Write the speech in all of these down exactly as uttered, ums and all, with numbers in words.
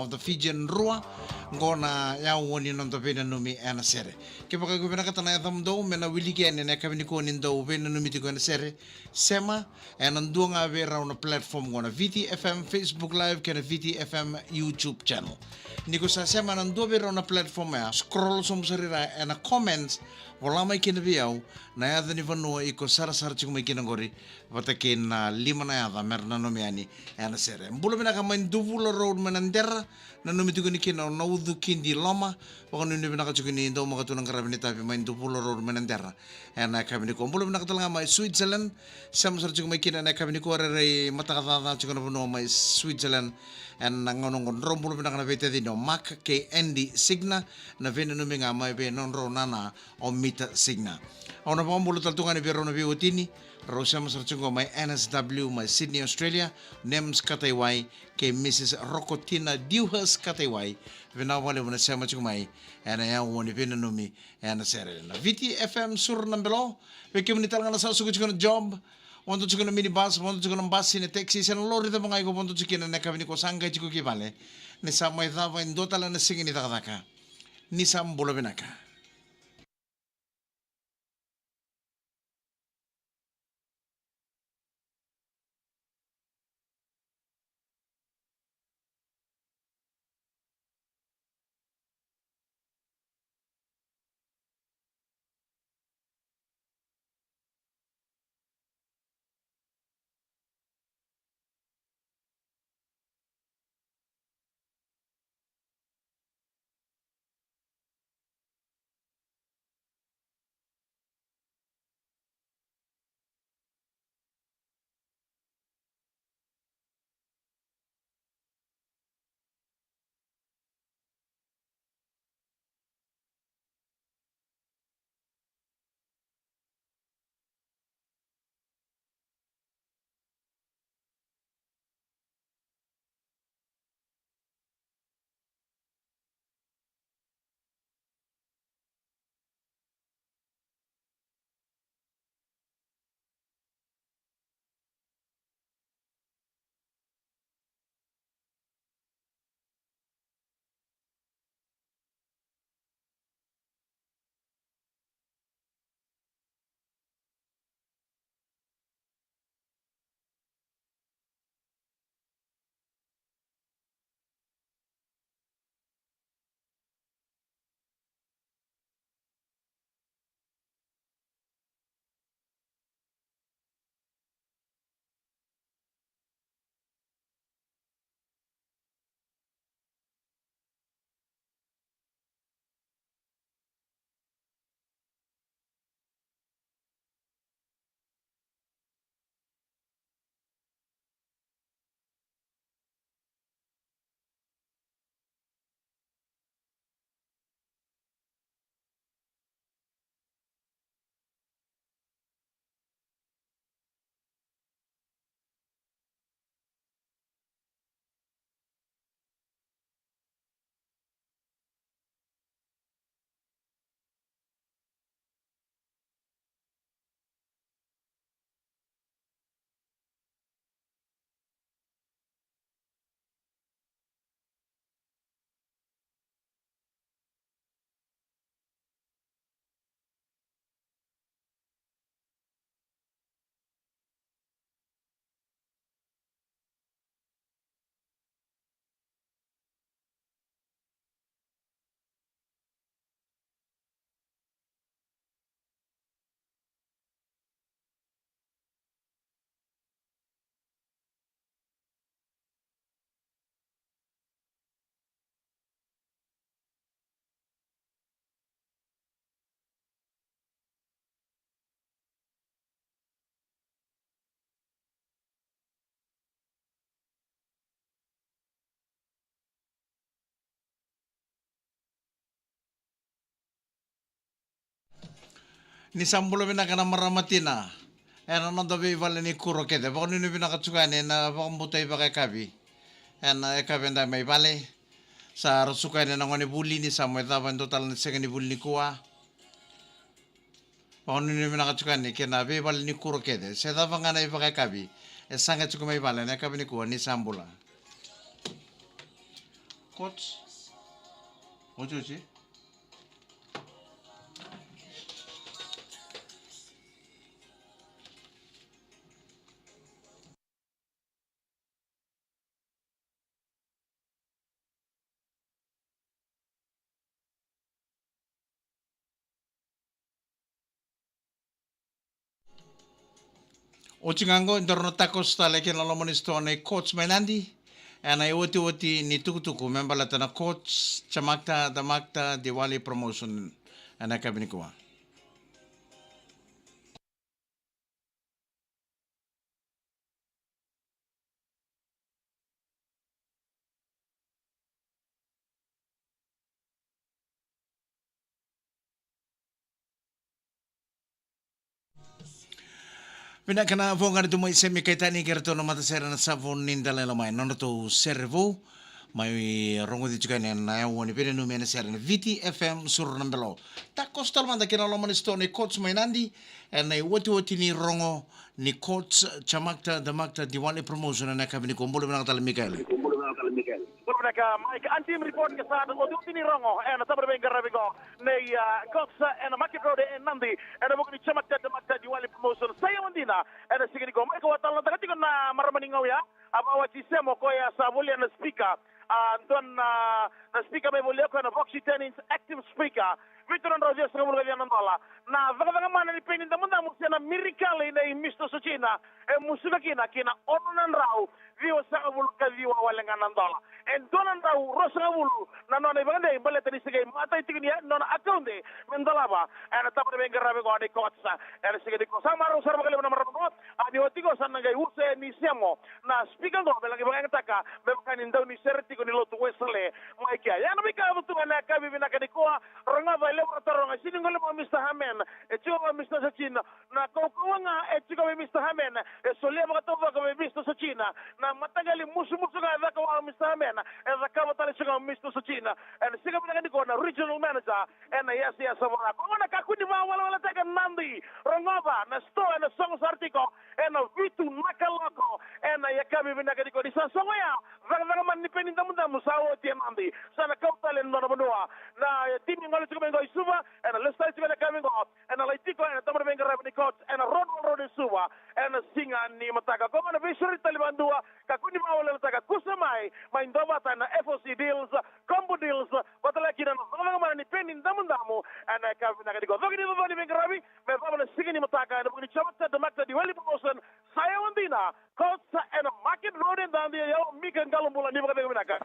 The Fijian Drua, qo na yaua ni noda veinanumi ena sere. Kevaka iko vinakata na yacamudou me na wiliki yani ena yakavi nikua ni dau veinanumi tiko ena sere, sema ena dua ga vei rau na platform qo, na V T F M Facebook Live kei na V T F M YouTube channel. Ni ko sa sema ena dua vei rau na platform ya, scroll sobu sara i ra ena comments, vola mai kina vei au na yaca ni vanua iko sarasara tiko mai kina qori, vata kei na lima na yaca me ra nanumi yani ena sere. Bula vinaka mai Duvula Road mai Nadera, nanumi tiko ni kina o Naucu Kidi Loma. Vakanuinui vinaka tiko ni daumaka tu na qaravi ni tavi mai Duvula Road mai Nadera ena yakavi nikua. Bula vinaka tale ga mai Switzerland, sema sara tiko mai kina ena yakavi nikua, rairai mataka caca tiko na vanua mai Switzerland ena gauna oqo. Drau bula vinaka na veitacini o Mark kei Andy Signa, na veinanumi ga mai vei nodrau nana o Mita Signa. Au na vakabula tale tu ga ni vei rau na veiwatini, rau sema sara tiko mai N S W mai Sydney, Australia, Nems Kataiwai kei Mrs Rokotina Dewhurst Kataiwai. Vinaka vakalevu na sema tiko mai ena yaua ni veinanumi ena sere. Na V T F M Suru na Belo, vei kemuni tale ga na sa suka tiko na job, vodo tiko na minibus, vodo tiko na basi, na taxi, se na lori cava ga iko vodo tiko kina ena yakavi nikua, sa qai tiko ki vale. Ni sa mai cava e dua tale na siga ni cakacaka. Ni sa bula vinaka. Ni sa bula vinaka na marama tina. Ena noda veivale ni kuro kece. Vakanuinui vinaka tiko yani ena vakabauta ivakayakavi. Ena yakavi eda mai vale. Sa ra suka yani na gone vuli ni sa mai cava e dua tale na sega ni vuli nikua. Vakanuinui vinaka tiko yani kei na veivale ni kuro kece. Se cava ga na ivakayakavi. E saga tiko mai vale ena yakavi nikua ni sa bula. Courts. Oji, oji. Oti ga qo, daru na takoso tale ki na loma ni sitoa na Courts mai Nadi ena iotioti ni tukutuku me baleta na Courts Chamakta Damakta Diwali Promotion ena yakavi nikua. Vinaka na voqa ni tu mai Semi Kaitani kei ratou na matasere na Savo ni Dalai Lama ena nodratou sere vou mai rogoci tiko yani ena aua ni veinanumi ena sere na Viti F M Suru na Belo. Takoso tale mada ki na loma ni sitoa na Courts mai Nadi ena iotioti ni rogo ni Courts Chamakta Damakta Diwali Promotion ena yakavi nikua. Bula vinaka tale Mikaele. Bula vinaka Mike, Antim report ka sa na iotioti ni rogo ena taba ni veiqaravi qo nei, ah, Courts ena Market Road e Nadi ena vuku ni Chamakta Damakta Diwali Promotion. Sa yawa dina ena siga nikua. Mike, au a talanoataka tiko na marama ni gauya, a Vawaji Semo, koya sa volia na speaker, a dua na, na speaker me volia koya na Voxy ten inch active speaker. Vitu na drau ciwasagavulu ka ciwa na dola. Na cakacaka mana ni peni damudamu se na mirikali nei Mister Sochina, e musuka kina ki na ono na drau ciwasagavulu ka ciwa wale ga na dola. E dua na drau ruasagavulu na nona ivakadei baleta ni se qai matai tiko ni nona akaude me dolava ena taba ni veiqaravi qo ni Courts. Ena siga nikua sa marau sara vakalevu na marama qo, a ni oti qo sa na qai usa yani Semo na speaker qo me laki vakayagataka me vaka ni dau ni sere tiko ni lotu Wesele mai kea. Ia na veika e yaco tu ena yakavi vinaka nikua, rogoca e levu na taroga, e sega ni gole mai o Mister Hamen, e tiko ga o Mister Sochina. Na kaukauwa ga e tiko vei Mister Hamen, e solia vakataucoko vei Mister Sochina. Na mataqali musumusu ga e caka vua o Mister Hamen, e cakava tale tiko ga o Mister Sochina. Ena siga vinaka nikua na regional manager ena Yasayasa Vora. Koya na kakua ni vakaweleweletaka Nadi, rogoca na sitoa ena sogo sara tiko ena vitu na kaloko ena yakavi vinaka nikua. Ni sa sogo ya, cakacaka mana ni peni damudamu sa oti e Nadi. Sa na kau tale ena nona vanua na timi e gole tiko mai qo i Suva, ena lesu tale tiko ena yakavi qo, ena lai tiko ena taba ni veiqaravi ni Courts ena Roadwell Road e Suva ena siga ni mataka. Koya na veisureti tale vakadua, kakua ni vakaweleweletaka, kusa mai, mai duavata ena F O C Deals, Combo Deals, vata kei na cakacaka mana ni peni damudamu ena yakavi vinaka nikua. Coki ni coco ni veiqaravi me cava na siga ni mataka ena vuku ni Chamakta Damakta Diwali Promotion. Sa yawa dina, Courts ena Market Road e Nadi. Ia o Mika Qalobula, ni vakacegu vinaka.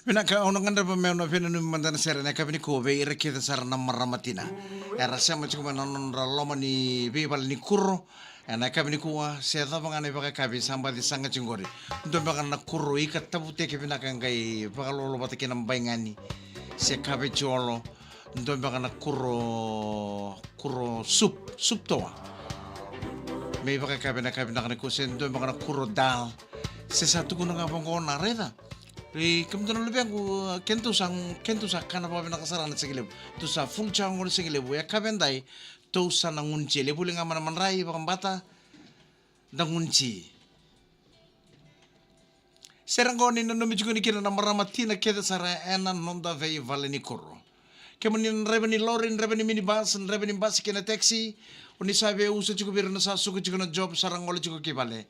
Vinaka, au na gadreva meu na veinanumi mada na sere ena yakavi nikua vei ira kece sara na marama tina era sema tiko mai na nodra loma ni veivale ni kuro ena yakavi nikua, se cava ga na ivakayakavi sa baci saga tiko qori. Dua beka na kuro ika tavuteke vinaka qai vakalolo vata kei na baigani se kave jolo. Dua beka na kuro, kuro sup, sup toa. Me ivakayakavi ena yakavi vinaka nikua, se dua beka na kuro dal. Se sa tukuna ga vaqo na raica. Rei kemudou na luvequ, keitou sa, keitou sa kana vakavinaka sara na siga levu. Tou sa full chow gona siga levu. E ka vei dai, tou sa na gunu tsi. Levu li ga mana madrai, vakabata, da gunu tsi. Sere qo ni nanumi tiko ni kina na marama tina kece sara ena noda veivale ni koro. Kemuni na draiva ni lori, na draiva ni minibus, na draiva ni basi kei na taxi, o ni sa veiusa tiko vei ira na sa suka tiko na job, sa ra gole tiko ki vale.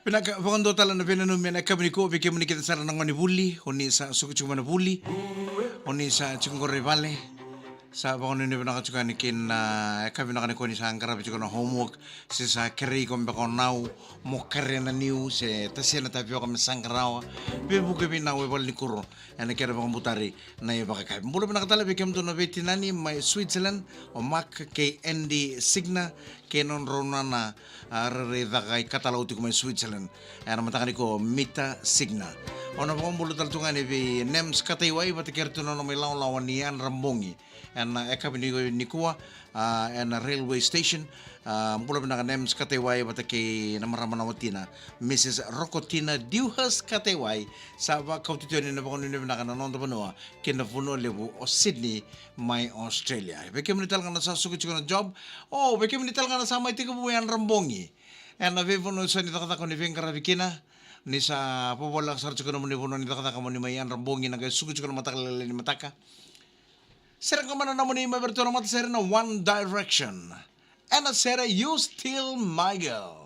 Vinaka, vakadua tale na veinanumi ena yakavi nikua vei kemuni kece sara na gone vuli, o ni sa suka tiko mai na vuli, o ni sa tiko qori i vale. Sa vakanuinui vinaka tiko yani kina, e, yakavi vinaka nikua ni sa qaravi tiko na homework, se sa kerei iko beka o nau mo kerea na niu, se tasea na tavioka me sa qarawa. Veivuke vei nau e vale ni kuro ena kena vakabutari na ivakayakavi. Bula vinaka tale vei kemudou na veitinani mai Switzerland, o Mark kei Andy Signa, kei nodrau nana, a, rairai caka i Katalau tiko mai Switzerland. Ena mataka nikua, Mita Signa. O na vakabula tale tu ga yani vei Nems Kataiwai vata kei iratou na nona mai lawalawa ni yadra bogi ena yakavi ni, nikua, a, ena railway station. A, bula vinaka Nems Kataiwai vata kei na marama na watina, Missus Rokotina Dewhurst Kataiwai. Sa vakauti tu yani na vakanuinui vinaka na noda vanua ki na vanua levu o Sydney mai Australia. Vei kemuni tale ga na sa suka tiko na job, o, vei kemuni tale ga na sa mai tekivu yadra bogi ena veivanua sa ni cakacaka ni veiqaravi kina, ni sa vovoleka sara tiko na nomuni vanua ni cakacaka mo ni mai yadra bogi na qai suka tiko na mataka lailai ni mataka. Sere qo mai na nomuni mai vei iratou na matasere na One Direction ena sere You Still My Girl.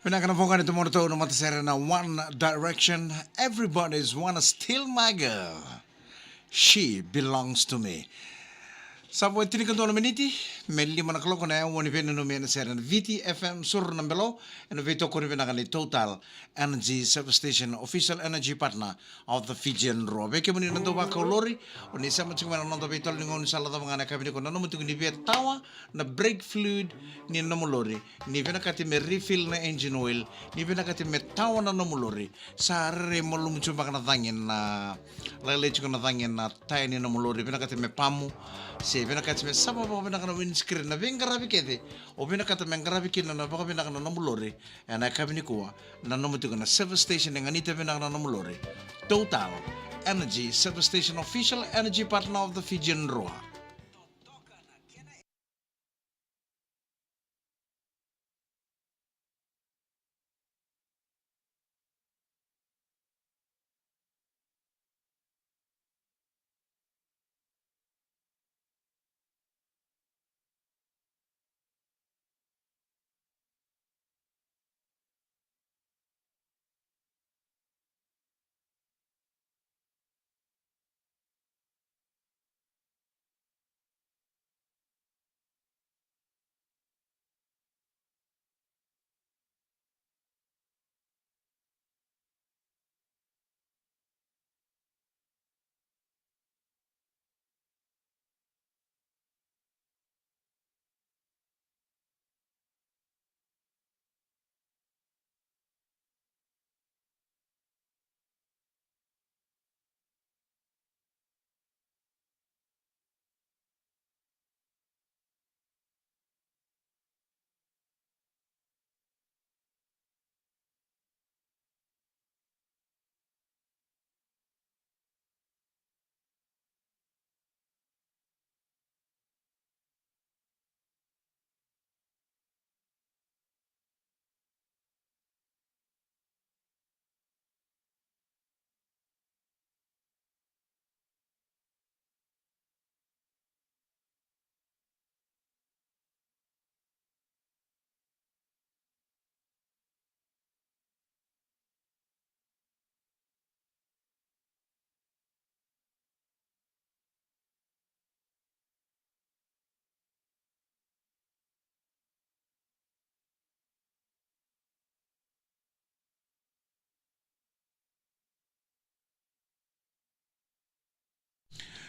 Vinaka na voqa ni tomona tou na matasere na One Direction. Everybody's wanna steal my girl. She belongs to me. Sa vo e tinikadua na miniti me lima na kaloko na yaua ni veinanumi ena sere na Viti F M Suru na Belo, ena veitokoni vinaka ni Total Energy Service Station, official energy partner of the Fijian Drua. Vei kemuni na dau vakau lori, o ni sema tiko mai na noda veitolo ni gauna ni sala cava ga na yakavi nikua, na nomu tiko ni via tawa na brake fluid ni nomu lori, ni vinakati me refill na engine oil, ni vinakati me tawa na nomu lori. Sa rere malumu tiko baka na cagi na lailai tiko na cagi na taya ni nomu lori, vinakati me pamu, se vinakati me sava vakavinaka na windscreen, na veiqaravi kece o vinakata me qaravi kina na vakavinaka na nomu lori. Ena yakavi nikua, na nomu tiko na service station e ganita vinaka na nomu lori. Total Energy Service Station, official energy partner of the Fijian Drua.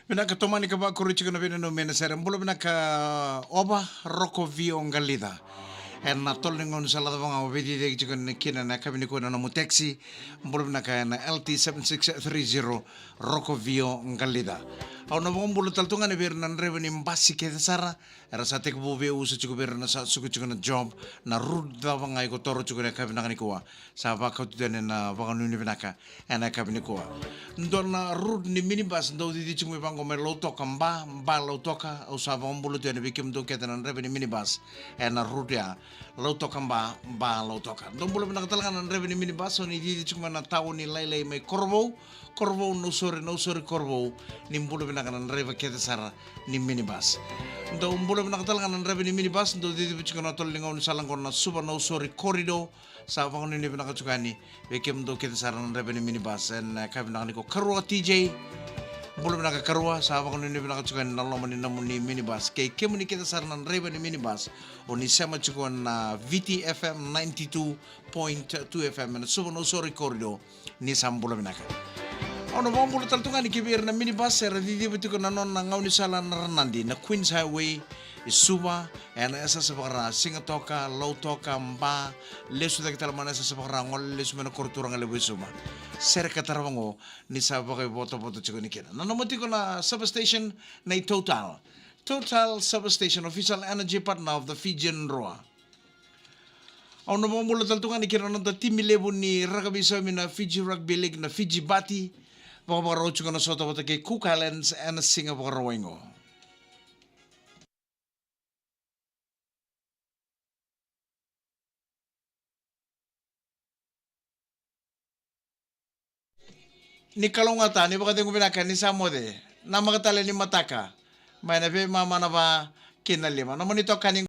Vinaka, tomani ka vakuri tiko na veinanumi ena sere. Bula vinaka, Ova Roko Vio Qalica. Ena tolo ni gauna sa lako vaka ga o veiciciyaki tiko kina na yakavi nikua ena nomu taxi. Bula vinaka ena L T seven six three zero, Roko Vio Qalica. Au na vakabula tale tu ga vei ira na draiva ni basi kece sara era sa tekivu veiusu tiko vei ira na sa suka tiko na job, na route cava ga iko toro tiko ena yakavi vinaka nikua. Sa vakauta tu yani na vakanuinui vinaka ena yakavi nikua. Dua na route ni minibus dau cici tiko mai vaqo mai Lautoka, Ba, Ba Lautoka. Au sa vakabula tu yani vei kemudou kece na draiva ni minibus ena route ya, Lautoka Ba, Ba Lautoka. Dou bula vinaka tale ga na draiva ni minibus o ni cici tiko mai na tauni lailai mai Korovou, Korovou, Nausori, Nausori, Korovou. Ni bula vinaka na draiva kece sara ni minibus. Dou bula vinaka tale ga na draiva ni minibus dou cici tiko na tolo ni gauna ni sala qo na Suva Nausori corridor. Sa vakanuinui vinaka tiko yani vei kemudou kece sara na draiva ni minibus ena yakavi vinaka nikua. Karua T J, bula vinaka Karua, sa vakanuinui vinaka tiko yani na loma ni nomuni minibus. Kei kemuni kece sara na draiva ni minibus o ni sema tiko na Viti F M ninety two point two F M ena Suva Nausori corridor, ni sa bula vinaka. Au na vakabula tale tu ga yani ki vei ira na minibus era ciciva tiko na nona gaunisala na Ranadi, na Queens Highway, e Suva, ena yasayasa vaka-Ra, Sigatoka, Lautoka, Ba, lesu cake tale mai na yasayasa vaka-Ra, gole lesu mai na koro turaga levu e Suva. Sereka tarava qo, ni sa vakaivotavota tiko yani kina. Na nomu tiko na service station nei Total. Total Service Station, official energy partner of the Fijian Drua. Au na vakabula tale tu ga yani ki na noda timi levu ni rakavi saumi na Fiji Rugby League, na Fiji Bati. Vakavakarau tiko na sota vata kei Cook Islands ena siga Vakarauwai qo. Ni kalougata, ni vakacegu vinaka, ni sa moce. Namaka tale ni mataka mai na veimama na va ki na lima. Nomuni itokani